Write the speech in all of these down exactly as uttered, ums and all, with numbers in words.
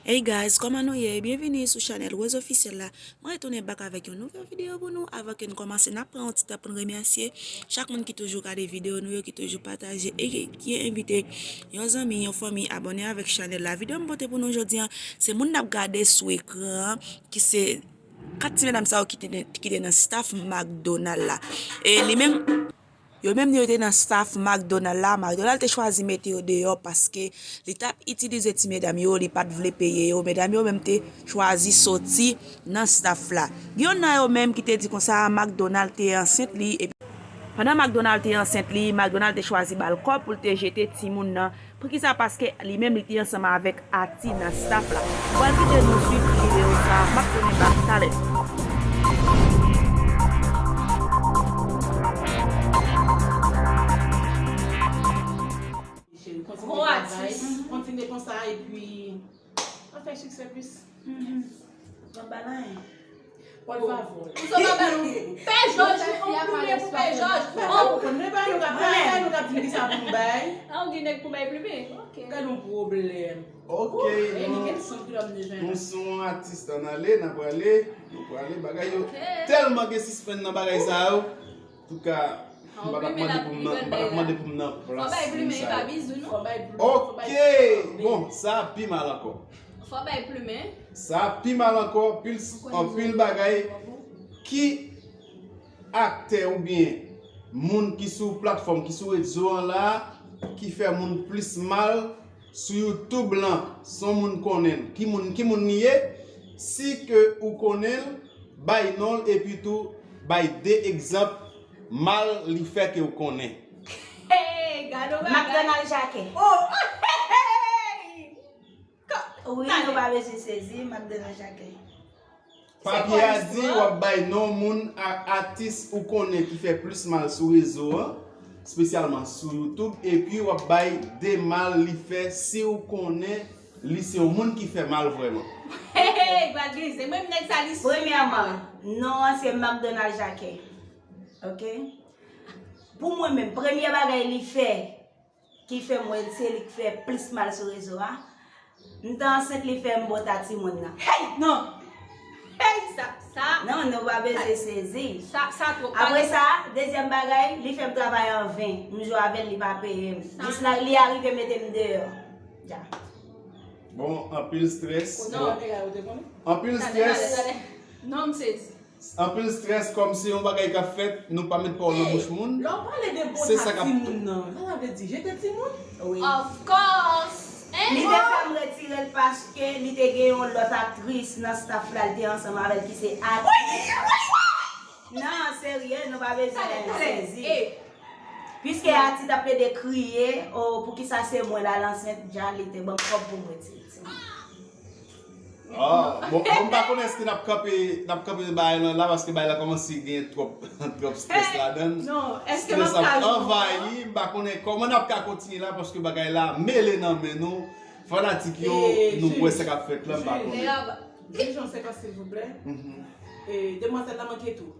Hey guys, kòman nou ye? Byenvini sou chanèl Rose Officiel la. Mwen retounen back avèk yon nouvèl videyo pou nou. Avan ke n kòmanse, n ap pran yon ti tan pou n remèsye chak moun ki toujou gade videyo nou yo, ki toujou pataje e ki, ki envite yon zanmi, yon fanmi abòne avèk chanèl la. Videyo m pote pou nou jodi a, se moun n ap gade sou ekran an, ki se kat ti medam sa yo ki te, ki te nan staff McDonald la. E li menm, yo menm yo te nan staff McDonald la. McDonald te chwazi mete yo deyò paske li t ap itilize ti medam yo, li pa t vle peye yo. Medam yo menm te chwazi soti nan staff la. Gen yonn nan yo menm ki te di konsa McDonald te ansent li, epi pandan McDonald te ansent li, McDonald te chwazi ba l kòb pou l te jete timoun nan. Poukisa? Paske li menm li te ansanm avèk Ati nan staff la. Mwen kite nou swiv videyo sa, m ap tounen bak talè. Gwo atis. Kontinye konsa epi anfen sikse plis. Bon bagay. Pòt favò. Ou sot ap ba nou pè Jòj, on plumen pou pè Jòj. Mwen pa konprann. Mwen pa nou k ap, mwen pa nou k ap di m kisa pou m bay. A, ou gen nèg pou bay plumen? Ok. Gad yon pwoblèm. Ok, e li gen sant ki lòm de jwenn. Nou sou yon atis, ann ale, n ap prale, nou prale, bagay yo tèlman gen sispann nan bagay sa yo. Antouka, m pa t ap mande pou m nan, m pa t ap mande pou m nan plas moun sa yo. Ok, bon, sa pi mal ankò. Fò bay plumen. Sa pi mal ankò, pil, anpil bagay. Ki aktè oubyen moun ki sou platfòm, ki sou rezo an la, ki fè moun plis mal sou YouTube lan, si yon moun konnen l? Ki moun, ki moun li ye? Si ke ou konnen l, bay non l, epi tou bay de egzanp mal li fè ke w konnen. Hey, gade yon bagay. Macdonald Jacquet. Oh! Hey! Wi, nou pa bezwen sezi, Macdonald Jacquet. Papye a di w ap bay non moun ak atis ou konnen ki fè plis mal sou rezo an, espesyalman sou YouTube, epi w ap bay de mal li fè si w konnen li se yon moun ki fè mal vrèman. Hey, hey, hey, Gladys, e mwen nèg sa li sou. Premyèman, non an se Macdonald Jacquet. Ok? Pou mwen menm, premye bagay li fè, ki fè m wè se li k fè plis mal sou rezo a. M t ansent, li fè m bòt a timoun nan. Hey, non! Hey, sa, sa. Non, nou pa bezwen sezi. Sa, sa twòp. Apre sa, dezyèm bagay, li fè m travay an ven. M jwe avè l, li pa peye m. Jis la, li arive mete m deyò. Dja. Bon, anpil strès. Bon. Anpil strès. Non, m sezi. Anpil strès, kòm se yon bagay k ap fèt, nou pa met pawòl nan bouch moun. Lè w pale de bòt a timoun nan, sa sa vle di? Jete timoun? Wi. Of course. Li te fè m retire l paske li te gen yon lòt aktris nan staff la, li te ansanm avè l ki se Ati. Non, serye, nou pa bezwen sezi. Piske Ati t ap plede kriye, oh, poukisa se mwen l al ansent, dja li te ban m kòb pou m retire timoun. Ah, bon, bon, m pa konnen èske n ap kanpe, n ap kanpe bagay lan la, paske bagay la kòmanse gen twòp, twòp strès ladan l. Non, èske m ap ka jwe? Strès ap anvayi, m pa konnen kòman n ap ka kontinye la, paske bagay la mele nan men nou. Fanatik yo, nou wè sa k ap fèt la, m pa konnen. Jwi, jwi, jwi, silvouplè. E, demwazèl la manke tou.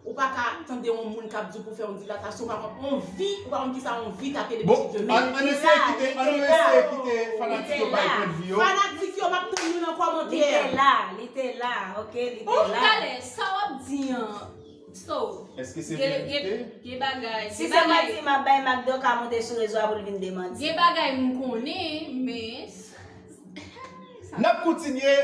Ou pa ka tande yon moun k ap di w pou fè yon dilatasyon, ou pa konn yon vi, ou pa konn kisa yon vi t ap ye depi ti dye. Bon, ann eseye kite, ann eseye kite fanatik yo bay pwennvi yo. Fanatik yo, m ap tann nou nan kòmantè. Li te la, li te la, ok, li te la. Talè, sa w ap di an, so, èske se verite? Gen bagay, si se manti m ap bay, Macdo ka monte sou rezo a pou l vin demanti. Gen bagay m konnen, men N ap kontinye,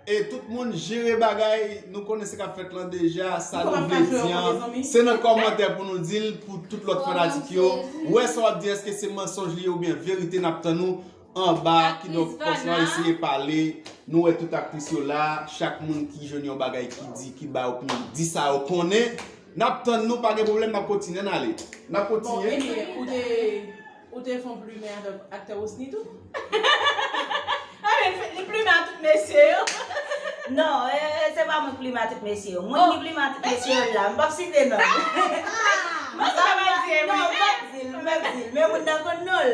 e tout moun jere bagay, nou konnen sa k ap fèt lan deja, sa nou vle di an, se nan kòmantè pou nou di l, pou tout lòt fanatik yo. Wè sa w ap di, èske se mansonj li ye oubyen verite, n ap tann ou anba, kidonk, fòs lan eseye pale, nou wè tout aktris yo la, chak moun ki jwenn yon bagay ki di, ki bay opinyon, di sa yo konnen, n ap tann nou, pa gen pwoblèm, n ap kontinye, n ale. N ap kontinye. Bon, Elie, ou te Ou te fè yon plimen avèk aktè Rosny tou? A, men li plimen a tout mesye yo. Non, e, e, se pa mwen k plimen a tout mesye yo. Moun ki plimen a tout mesye yo la, m p ap site non l. M p ap di, non, m p ap di l, m p ap di l. Men moun nan konn non l.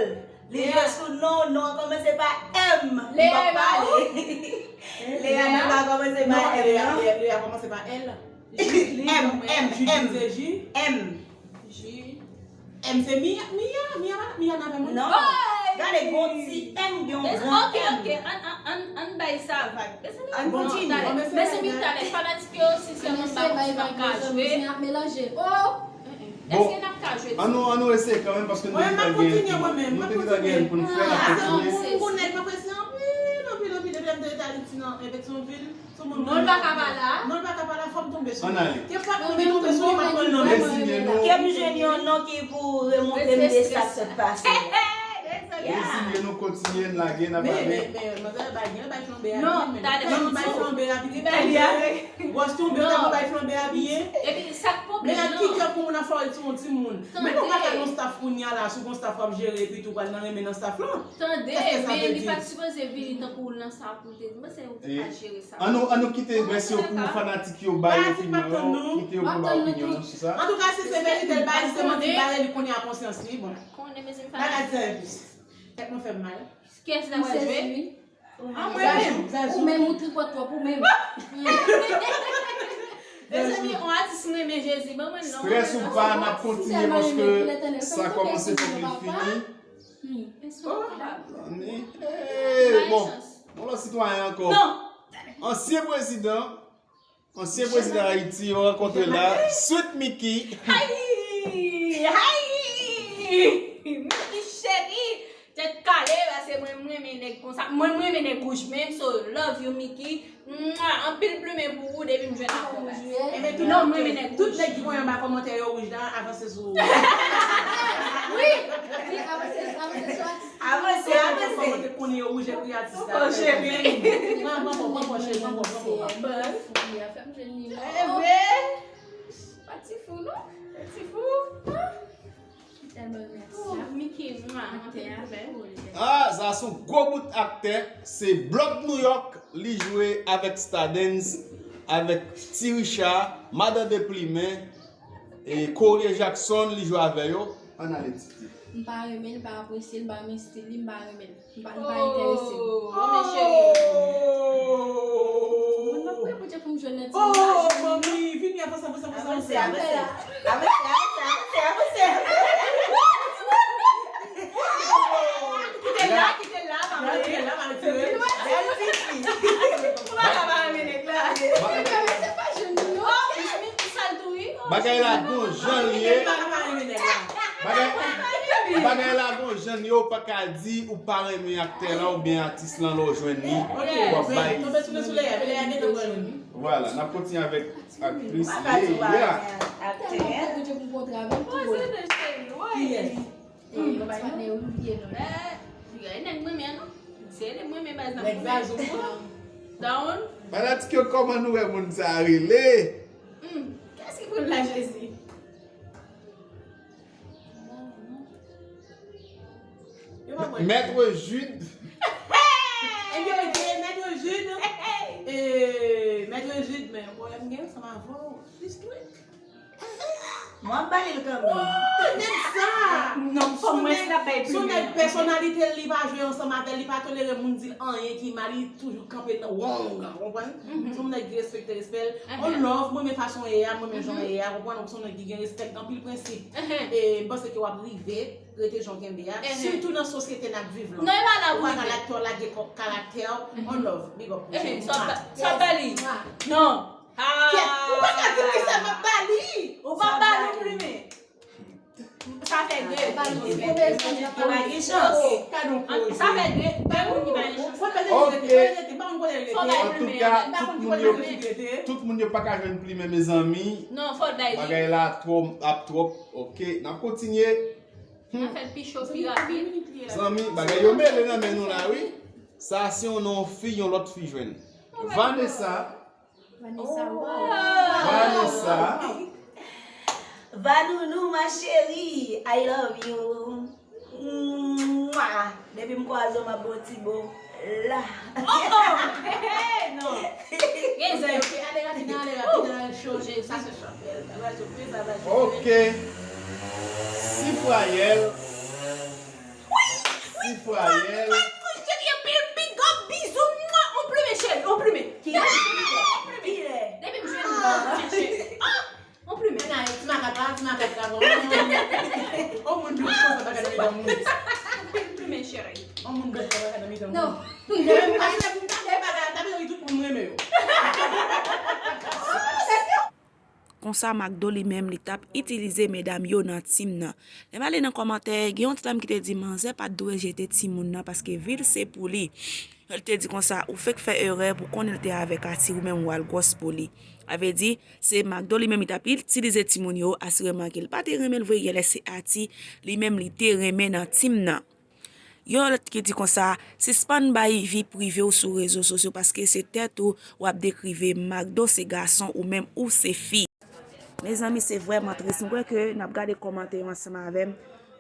Li jwe sou non, non an kòmanse pa M. M p ap pale. Leana pa kòmanse pa M, non. Leana kòmanse pa L. M, M, M. M. M se Mia, Mia, Mia, Mia nan avè mwen. Non. Gade, gon ti M, gen yon gran M. Ok, ok, ann, ann, ann, Ay, sa vag. Mezanmi, bon, talè. Mezanmi, talè, fanatik yo, sensèman, m pa konn si n ap ka jwe. Ap melanje. Oh! Èske n ap ka jwe? Ann nou, ann nou eseye kanmenm, paske nou te gentan gen, nou te gentan gen pou n fè, n ap kontinye. Moun nèg mwen prese anpil, anpil, anpil, depi lè m te rete Ayiti nan, e Petyonvil. Non, l pa ka pa la. Non, l pa ka pa la, fò m tonbe sou li. Ann ale. Ke fwa m tonbe sou li, m ap pran l nan men. Ke m jwenn yon non ki pou remonte m de sa k sot pase. Reziye nou, kontinye n lage, n ap ale. Men, men, men, manzè bay, gen bay flanbe a byen, men. Non, talè, bay flanbe a byen. Wòs tonbe, tèlman bay flanbe a byen. Epi, sa k pwoblèm nan? Men la, ki kè pou moun ap fè yon timoun. Men nou pa ka yon staff kounye a la, si w gon staff w ap jere, epi tou pral nan renmen nan staff lan. Tande, men li pa t sipoze vini tankou w nan sa pou l te di. Mwen se ou ki pa jere sa. Ann nou, ann nou kite mèsi yo pou fanatik yo bay opinyon yo, kite yo pou bay opinyon yo sou sa. Antouka, si se verite, l bay, se manti, l bay, li konnen a konsyans li, bon. Konnen, mezanmi, fanatik. Bagay sèvis. Tèt mwen fè m mal. Kiyès la pral jwe? Ah, mwen menm. Ou menm, ou tripòt twòp, ou menm. Mezanmi, on atis m renmen Jezi, ban mwen non. Strès ou pa, n ap kontinye paske sa kòmanse, fòk li fini. Bon, bon, lòt sitwayen ankò. Ansyen prezidan, ansyen prezidan Ayiti, yo rankontre la. Sweet Mickey. Hayi! Hayi! Mickey cheri! Tèt kale, paske mwen, mwen renmen nèg konsa. Mwen, mwen renmen nèg wouj menm. So, love you, Mickey. Mwa, anpil plimen pou ou depi m jwenn ak ou. Non, mwen renmen nèg wouj. Tout nèg ki konn anba kòmantè yo wouj la, avanse sou. Wi, wi, avanse, avanse sou atis. Avanse, avanse. Kòmantè konn yo wouj epi atis la. Pran, pran, pran, pran, pran, pran, pran. Fè m jwenn li non. Pa ti fou, non. Pa ti fou. Tèlman remèsye. Oh, Mickey, mwa, anpil plimen. Ah, sa se yon gwo bout aktè. Se Blòd New York, li jwe avèk Stardens, avèk Ti Richard, Madan Deplimen, e Corie Jackson, li jwe avè yo. Ann ale, Titi. M pa renmen l, m pa apresye l, m pa renmen stil li, m pa renmen l. M pa, m pa enterese m. Oh, men cheri. Mwen pa prè pou Dye pou m jwenn nan ti. Oh, manmi, vini, avanse, avanse, avanse, avanse. Avanse, avanse, avanse, avanse, avanse. Kite l la, kite l la, pa mete l la, pa mete l. Bèl tifi. Ou pa ka pa renmen nèg la. Bagay la gon jan l ye. Bagay, bagay la gon jan l ye, ou pa ka di ou pa renmen aktè la oubyen atis lan lè w jwenn li. W ap bay. Vwala, n ap kontinye avèk aktris Leya. Kiyès? Hmm, yo pa t fane yo, nou bliye non. Eh, nèg mwen men non. Se nèg mwen men baz nan. Nèg zazou. Down. Fanatik yo, kòman nou wè moun sa a rele? Hmm, kiyès ki pran la Jezi? Yo pa mwen. Maître Jude. Ebyen, ok, Maître Jude. Eh, Maître Jude, men pwoblèm gen ansanm avè w. Listrik. Mwen ap ba li l kanmenm. Oh, nèg sa! Non, fò mwen si l ap bay plimen. Se yon nèg pèsonalite l, li pa jwe ansanm avè l, li pa tolere moun di l anyen ki mal, li toujou kanpe nan wrong, ou konprann? Se yon nèg ki respekte respè l. On love, mwen renmen fason w ye a, mwen renmen jan w ye a, ou konprann? Se yon nèg ki gen respè, ki gen anpil prensip. E m panse ke w ap rive, rete jan w kenbe a. Sitou nan sosyete n ap viv lan. Non, e pa la pou rive. Ou pa ka lage karaktè w, on love, big up pou ou. Sa w ap ba li? Non. Kèt, ou pa ka di m kisa m ap ba li. Ou pa ba li plimen. Sa fè de. Li pa gen chans. Sa fè de. De moun ki pa gen chans. Ok. Antouka, tout moun yo, tout moun yo pa ka jwenn plimen, mezanmi. Non, fò l bay li. Bagay la twò, ap twòp. Ok, n ap kontinye. Sa fè l pi cho, pi rapid. Zanmi, bagay yo mele nan men nou la, wi. Sa se yon non fi, yon lòt fi jwenn. Vanessa. Vanessa, wow. Vanessa. Vanounou, ma chérie, I love you. Mwah. Depi m kwaze w, m ap ba w ti bo la. Oh, oh. Hey, hey, non. Gen zèl. Ok, ale rapid, ale rapid, ale cho, je, sa se cho. Ok. Sifrayèl. Wi, wi, Sifrayèl. Cheri, anpil big up, bizou, mwa, on plimen, cheri, on plimen. Kilè? On plimen. Kilè? Depi m jwenn ou, on plimen, cheri. Ah, on plimen. Ti makak la, ti makak la, bon. On moun dous konsa pa ka nan mitan moun. On plimen, cheri. On moun dous konsa pa ka nan mitan moun. Non. Mwen, mwen, mwen, Sa Macdo li menm li t ap itilize medam yo nan team nan. Lè m ale nan kòmantè, gen yon ti dam ki te di manzè pa t dwe jete timoun nan paske vil se pou li. Yo te di konsa, ou fenk fè erè pou konnen l te avèk Ati, ou menm w al gwòs pou li. Sa vle di, se Macdo li menm li t ap itilize timoun yo, asireman ke l pa te renmen l vre, genlè se Ati li menm li te renmen nan team nan. Yon lòt ki di konsa, sispann bay vi prive w sou rezo sosyo paske se tèt ou w ap dekrive. Macdo se gason, ou menm ou se fi. Mezanmi, se vrèman tris. M kwè ke n ap gade kòmantè yo ansanm avè m.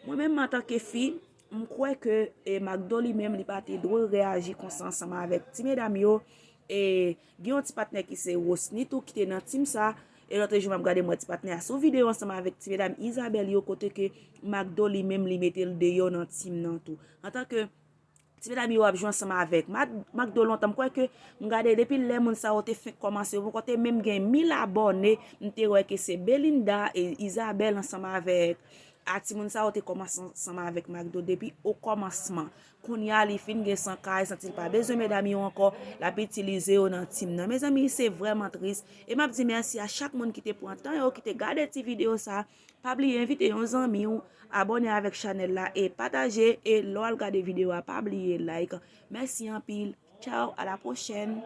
Mwen menm, antanke fi, m kwè ke e, Macdo li menm, li pa te dwe reyaji konsa ansanm avèk ti medam yo. E gen yon ti patnè ki se Rosny tou ki te nan team sa. E lòt jou m ap gade, m wè ti patnè a sou videyo ansanm avèk ti medam Isabelle yo, kote ke Macdo li menm li mete l deyò nan team nan tou. Antanke ti medam yo ap jwe ansanm avèk Mac- Macdo lontan, m kwè ke m gade depi lè moun sa yo te fenk kòmanse, yo poko te menm gen mil abòne, m te wè ke se Belinda e Isabelle ansanm avèk a timoun sa yo te kòmanse ansanm avèk Macdo depi o kòmansman. Kounye a li fin gen san K, li santi l pa bezwen medam yo ankò, l ap itilize yo nan team nan. Mezanmi, se vrèman tris. E m ap di mèsi a chak moun ki te pran tan yo, ki te gade ti videyo sa. Pa bliye envite yon zanmi w, abòne avèk chanèl la e pataje. E lè w al gade videyo a, pa bliye like. Mèsi anpil. Ciao, à la prochaine.